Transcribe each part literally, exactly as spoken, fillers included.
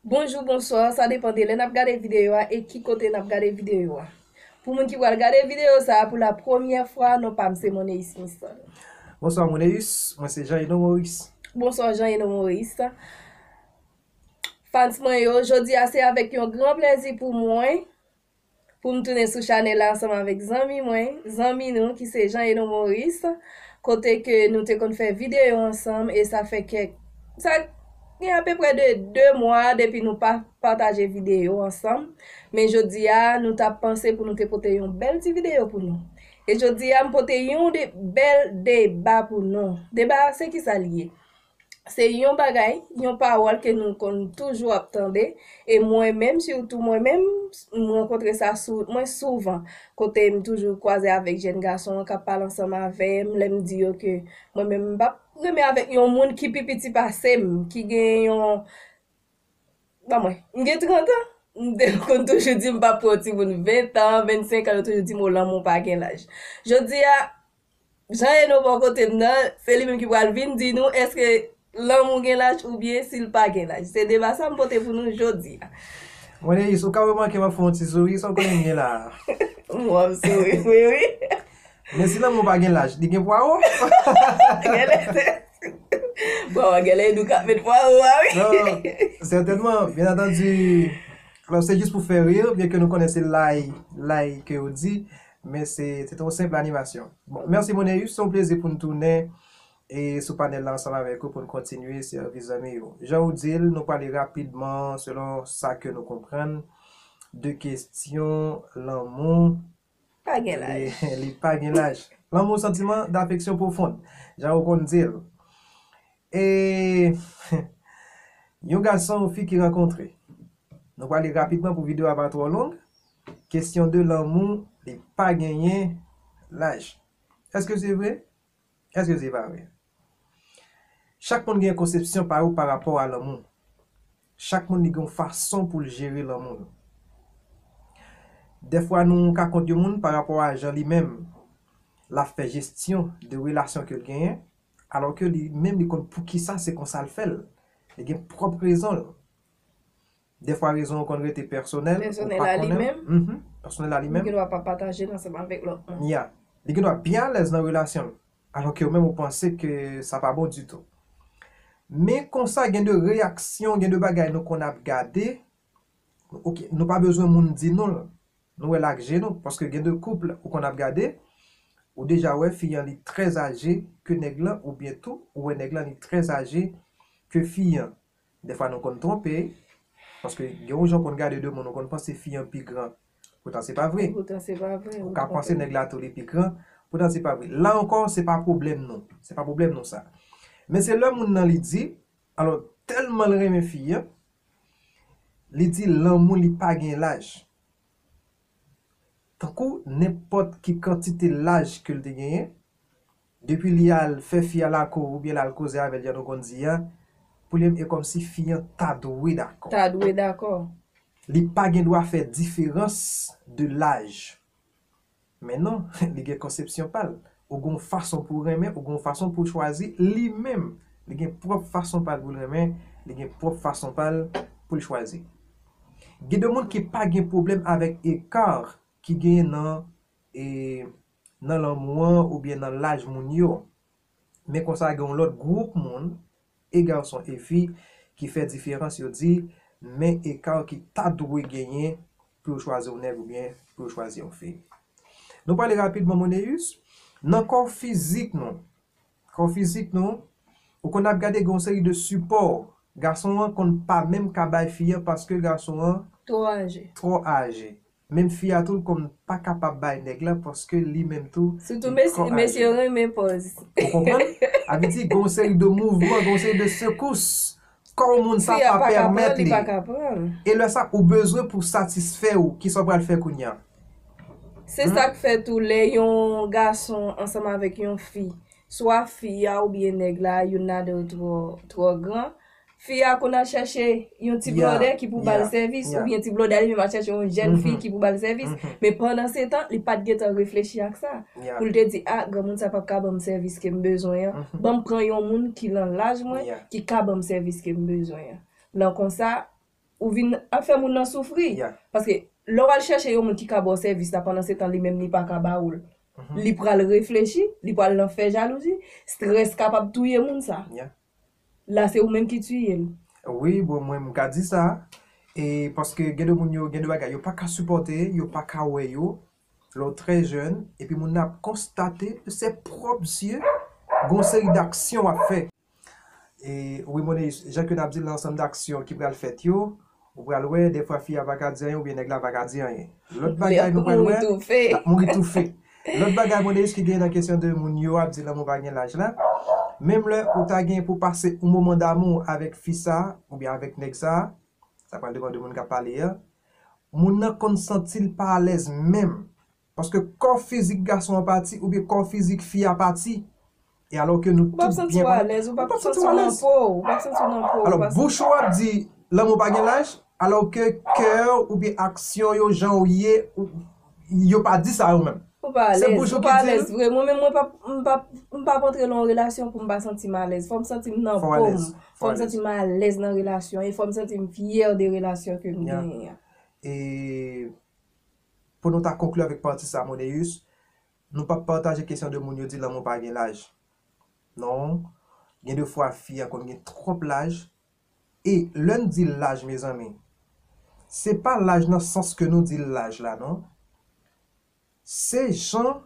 Bonjou, bonswa, sa depann de lè n ap gade videyo a e ki kote n ap gade videyo a. Pou moun ki pral gade videyo sa a pou la premyè fwa, non pa m se Moneus Misson. Bonswa Moneus, mwen se Jean Eno Maurice. Bonswa Jean Eno Maurice. Fans mwen yo, jodi a se avèk yon gran plèzi pou mwen pou m tounen sou chanèl la ansanm avèk zanmi mwen, zanmi nou ki se Jean Eno Maurice, kote ke nou te konn fè videyo ansanm e sa fè kèk, sa gen apeprè de de mwa depi nou pa pataje videyo ansanm. Men jodi a, nou t ap panse pou nou te pote yon bèl ti videyo pou nou. E jodi a, m pote yon de, bèl deba pou nou. Deba a, se ki sa l ye? Se yon bagay, yon pawòl ke nou konn toujou ap tande, e mwen menm, sitou mwen menm, m rankontre sa sou, mwen souvan, kote m toujou kwaze avèk jèn gason an k ap pale ansanm avè m, lè m di yo ke mwen menm m p ap renmen avèk yon moun ki pi piti pase m, ki gen yon, ban mwen, m gen trant an, m te konn toujou di m p ap pran yon timoun ven an, vennsenk an, yo toujou di m, o, lanmou pa gen laj. Jodi a, Jean Eno bò kote m nan, se li menm ki pral vin di nou èske lanmou gen laj oubyen si l pa gen laj. Se deba sa m pote pou nou jodi a. Moneus, ou ka remake m ap fè yon ti souri, sa w konnen m gen la a. M wè w ap souri, wi, wi. Men si lanmou pa gen laj, li gen pwawo? Genlè se, pwawo, genlè e nou k ap met pwawo a, wi. Non, sètènman, byen antandi. Alò, se jis pou fè ri, byen ke nou konnen se lay, lay ke yo di, men se, se te yon senp animasyon. Bon, mèsi Moneus, se yon plezi pou n tounen e sou panèl la ansanm avèk ou pou n kontinye sèvi zanmi yo. Jan ou di l, nou prale rapidman, selon sa ke nou konprann, de kesyon lanmou. Pa gen laj. Li, li pa gen laj. Lanmou, santiman d'affection profonde, jan ou konn di l. E yon gason, yon fi ki rankontre. Nou prale rapidman pou videyo a pa twò long. Kesyon de lanmou, li pa genyen laj. Èske se vre? Èske se pa vre? Chak moun gen konsepsyon pa yo pa rapò a lanmou. Chak moun li gen yon fason pou l jere lanmou l. Dèfwa nou ka kont yon moun pa rapò a jan li menm l ap fè jesyon de relasyon ke l genyen, alò ke li menm li konn poukisa se konsa l fè l. Li gen pwòp rezon l. Dèfwa rezon an konn rete pèsonèl, ou pa konnen. Pèsonèl a li menm. Mhm, pèsonèl a li menm. Li gen dwa pa pataje l ansanm avèk lòt moun. Ya. Li gen dwa byen alèz nan relasyon l, alò ke ou menm ou panse ke sa pa bon ditou. Men konsa, gen de reyaksyon, gen de bagay nou konn ap gade. Ok, nou pa bezwen moun di nou l. Nou wè l ak je nou, paske gen de koup ou konn ap gade, ou deja wè fi an li trè aje ke nèg lan, oubyen tou, ou wè nèg lan li trè aje ke fi an. Dèfwa nou konn twonpe, paske gen yon jan w konn gade de moun, ou konn panse fi an pi gran. Poutan se pa vre. Poutan se pa vre, ou ka panse nèg la tou li pi gran, poutan se pa vre. La ankò, se pa pwoblèm nou. Se pa pwoblèm nou sa. Men se lè moun nan li di, alò, tèlman l renmen fi an, li di lanmou li pa gen laj. Tankou nenpòt ki kantite laj ke l te genyen, depi li al fè fi a lakou oubyen l al koze avè l, jan nou konn di a, pou li menm, e kòmsi fi an ta dwe dakò. Ta dwe dakò. Li pa gen dwa fè diferans de laj. Men non, li gen konsepsyon pa l. Ou gen yon fason pou w renmen, ou gen yon fason pou w chwazi, li menm, li gen pwòp fason pa l pou l renmen, li gen pwòp fason pa l pou l chwazi. Gen de moun ki pa gen pwoblèm avèk eka ki genyen nan, e, nan lanmou an oubyen nan laj moun yo. Men konsa, gen yon lòt gwoup moun, e gason e fi, ki fè diferans, yo di, men eka ki ta dwe genyen pou yo chwazi yon nèg oubyen pou yo chwazi yon fi. Nou prale rapidman, Moneus, nan kò fizik nou. Kò fizik nou, ou konn ap gade gen yon seri de sipò. Gason an konn pa menm ka bay fi an paske gason an twò aje. Twò aje. Menm fi a tou, l konn pa kapab bay nèg la paske li menm tou, sitou li twò aje. Mesye renmen pòz. Ou konprann? A vle di, gen yon seri de mouvman, gen yon seri de sekous. Kò moun sa pa pèmèt li. Fi a pa ka pran l. E lè sa, ou bezwen pou satisfè ou, kisa w pral fè kounye a? Se sa k fè tou lè yon gason ansanm avèk yon fi, swa fi a oubyen nèg la, youn ladan yo twò, twò gran, fi a konn al chèche yon ti blòdè ki pou ba l sèvis, oubyen ti blòdè a li menm al chèche yon jèn fi ki pou ba l sèvis. Men pandansetan, li pa t gentan reflechi ak sa. Pou l te di, a, granmoun sa p ap ka ban m sèvis ke m bezwen an. Ban m pran yon moun ki nan laj mwen, ki ka ban m sèvis ke m bezwen an. Lan konsa, ou vin ap fè moun nan soufri. Paske lè w al chèche yon moun ki ka ba w sèvis la, pandan se tan li menm li pa ka ba ou l, li pral reflechi, li pral nan fè jalouzi, strès kapab touye moun sa. La se ou menm ki tiye l. Wi, bon, mwen m ka di sa. E paske gen de moun yo, gen de bagay yo pa ka sipòte, yo pa ka wè yo. Lè w trè jèn, epi moun nan ap konstate de ses propres yeux gon seri d'aksyon w ap fè. E wi, Moneyus, jan ke n ap di l, ansanm d'aksyon ki pral fèt yo, ou pral wè, dèfwa fi a pa ka di anyen oubyen nèg la pa ka di anyen. Lòt bagay nou pral wè, l ap mouri toufe. Lòt bagay, Moneyus, ki gen nan kesyon de moun yo ap di lanmou pa gen laj la, menm lè ou ta gen pou pase yon moman damou avèk fi sa oubyen avèk nèg sa, sa pral depann de moun k ap pale a, moun nan konn santi l pa alèz menm. Paske kò fizik gason an pati oubyen kò fizik fi a pati. E alò ke nou tout byen konnen. Ou p ap santi w alèz, ou p ap santi w nan po w, ou p ap santi w nan po w. Alò, bouch ou ap di lanmou pa gen laj, alò ke kè w oubyen aksyon yo, jan w ye, yo pa di sa yo menm. Ou pa alèz, ou pa alèz vre. Mwen menm, mwen p ap, m p ap, m p ap antre nan yon relasyon pou m pa santi m alèz. Fò m santi m nan po m. Fò m santi m alèz nan relasyon e fò m santi m fyè de relasyon ke m genyen an. E pou nou ta konkli avèk pati sa, Moneyus, nou p ap pataje kesyon de moun yo di lanmou pa gen laj. Non, gen de fwa fi a konn gen twòp laj. E lè n di laj, mezanmi, se pa laj nan sans ke nou di laj la, non. Se jan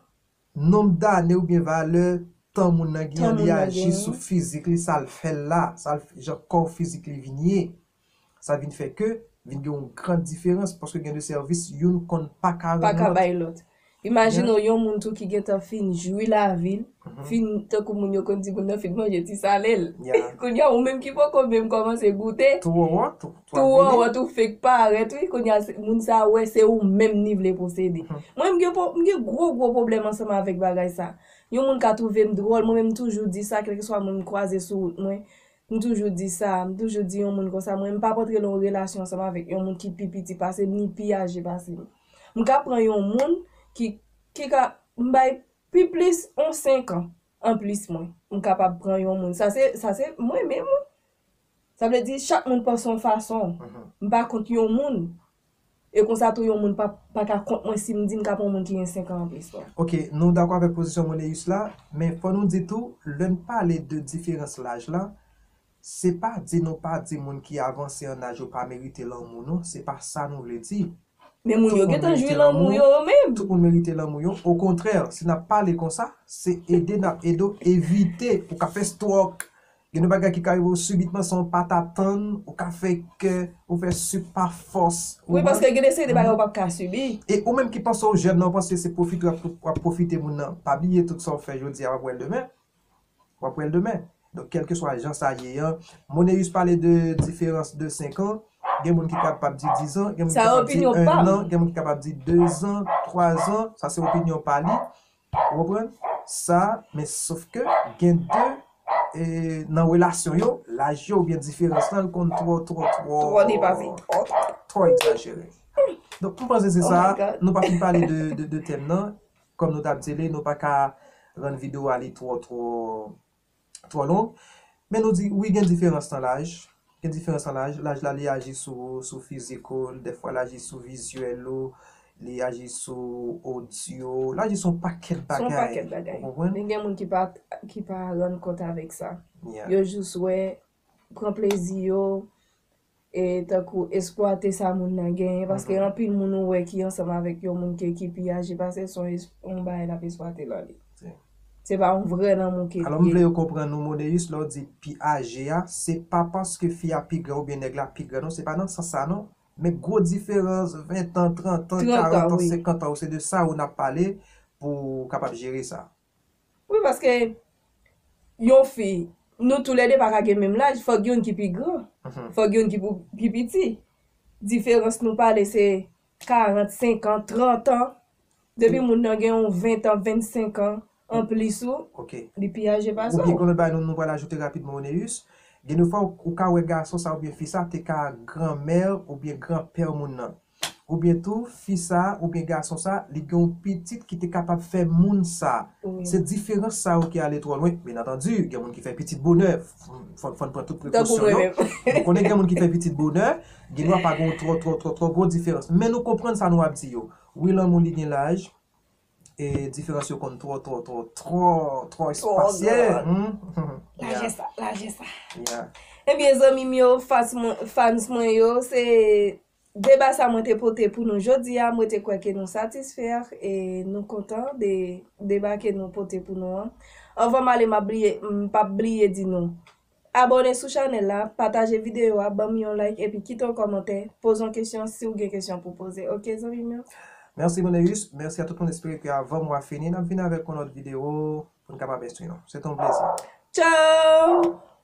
nonb dane oubyen valè tan moun nan genyen, li aji sou fizik li, sa l fè l la, sa l, jan kò fizik li vin ye. Sa vin fè ke vin gen yon gran diferans paske gen de sèvis youn konn pa ka rann lòt. Imajine w yon moun tou ki gentan fin jwi lavi l, fin, tankou moun yo konn di, moun nan fin manje ti salè l. Kounye a ou menm ki poko menm kòmanse goute, tou wòwò, tou wòwò, tou fake parèt, wi, kounye a moun sa a wè se ou menm li vle posede. Mwen m gen, m gen gwo gwo pwoblèm ansanm avèk bagay sa. Yon moun ka twouve m dwòl, mwen menm m toujou di sa, kèlkeswa moun m kwaze sou wout mwen, m toujou di sa, m toujou di yon moun konsa, mwen m p ap antre nan yon relasyon ansanm avèk yon moun ki pi piti pase m, ni pi aje pase m. M ka pran yon moun ki, ki ka, m bay pi plis yon senk an anplis mwen. M kapab pran yon moun. Sa se, sa se mwen menm, wi. Sa vle di, chak moun panse yon fason. M pa kont yon moun. E konsa tou, yon moun pa, pa ka kont mwen si m di m ka pran yon moun ki gen senk an anplis mwen. Ok, nou dakò avèk pozisyon Moneyus la, men fò nou di tou, lè n pale de diferans laj la, se pa di nou pa di moun ki avanse an laj yo pa merite lanmou, non, se pa sa nou vle di. Men moun yo gentan jwi lanmou yo, yo menm. Tout moun merite lanmou yo. Okontrè, si n ap pale konsa, se ede n ap ede w evite ou ka fè stroke. Gen de bagay ki ka rive w sibitman san w pa t atann, ou ka fè kè, ou fè sik pa fòs. Wi, paske gen de seri de bagay ou p ap ka sibi. E ou menm ki panse w jèn nan, ou panse se pwofite w ap, w ap pwofite moun nan. Pa bliye tout sa w fè jodi a, w ap wè l demen. W ap wè l demen. Donk, kèlkeswa jan sa ye an, Moneyus pale de diferans de senk an, gen moun ki kapab di diz an, gen moun ki kapab di en an, gen moun ki kapab di dezan, twazan, sa se opinyon pa li. Ou konprann? Sa, men sof ke gen de, e, nan relasyon yo, laj yo oubyen diferans lan, l konn twò, twò, twò, twò depase, twò, twò egzajere. Donk, m panse se sa, nou pa fin pale de, de, de tèm nan. Kòm nou t ap di li, nou pa ka rann videyo a li twò, twò, twò long. Men nou di, wi, gen diferans nan laj. Gen diferans nan laj. Laj la, li aji sou, sou fizik ou, dèfwa l aji sou vizyèl ou, li aji sou odyo, l aji sou yon pakèt bagay. Sou yon pakèt bagay. Ou konprann? Men gen moun ki pa, ki pa rann kont avèk sa. Yo jis wè, pran plezi yo, e tankou esplwate sa moun nan genyen, paske anpil moun ou wè ki ansanm avèk yon moun ke, ki pi aje pase l, se yon es-, yon bagay l ap esplwate nan li. Se pa yon vrè lanmou ke l ye. Alò, m vle yo konprann nou, Moneyus, lè w di pi aje a, se pa paske fi a pi gran oubyen nèg la pi gran, non, se pa nan sans sa, non. Men gwo diferans, ven tan, trant an, karant an, senkant an, se de sa yo n ap pale pou w kapab jere sa. Wi, paske yon fi, nou toulède pa ka gen menm laj, fòk youn ki pi gran, fòk youn ki pou, ki piti. Diferans nou pale se karant, senkant, trant an. Depi moun nan gen yon ven an, vennsenk an anplis ou, li pi aje pase w. Oubyen gen lòt bagay nou, nou pral ajoute rapidman, Oneus. Gen de fwa ou, ou ka wè gason sa oubyen fi sa te ka granmè oubyen granpè moun nan. oubyen tou, fi sa, oubyen gason sa, li gen yon pitit ki te kapab fè moun sa. Se diferans sa yo ki ale twò lwen. Byen antandi, gen moun ki fè pitit bonè, fò, fò n pran tout prekosyon yo. Nou konnen gen moun ki fè pitit bonè, gen dwa pa gen twò, twò, twò, twò gwo diferans. Men nou konprann sa nou ap di yo. Wi, lanmou li gen laj, e diferans yo konn twò, twò, twò, twò, twò espasye. Lajè sa, lajè sa. Ebyen, zanmi m yo, fans mwen, fans mwen yo, se deba sa mwen te pote pou nou jodi a, mwen te kwè ke nou satisfè e nou kontan de deba ke nou pote pou nou an. Anvan m ale, m ap bliye, m p ap bliye di nou, abòne sou chanèl la, pataje videyo a, ban m yon like epi kite yon kòmantè, poze yon kesyon si w gen kesyon pou poze. Oke, zanmi m yo? Mèsi, Moneus. Mèsi a tout moun. Espere ke avan mwa fini, n ap vin avèk yon lòt videyo pou n kapab enstwi nou. Se te yon plezi. Tchao!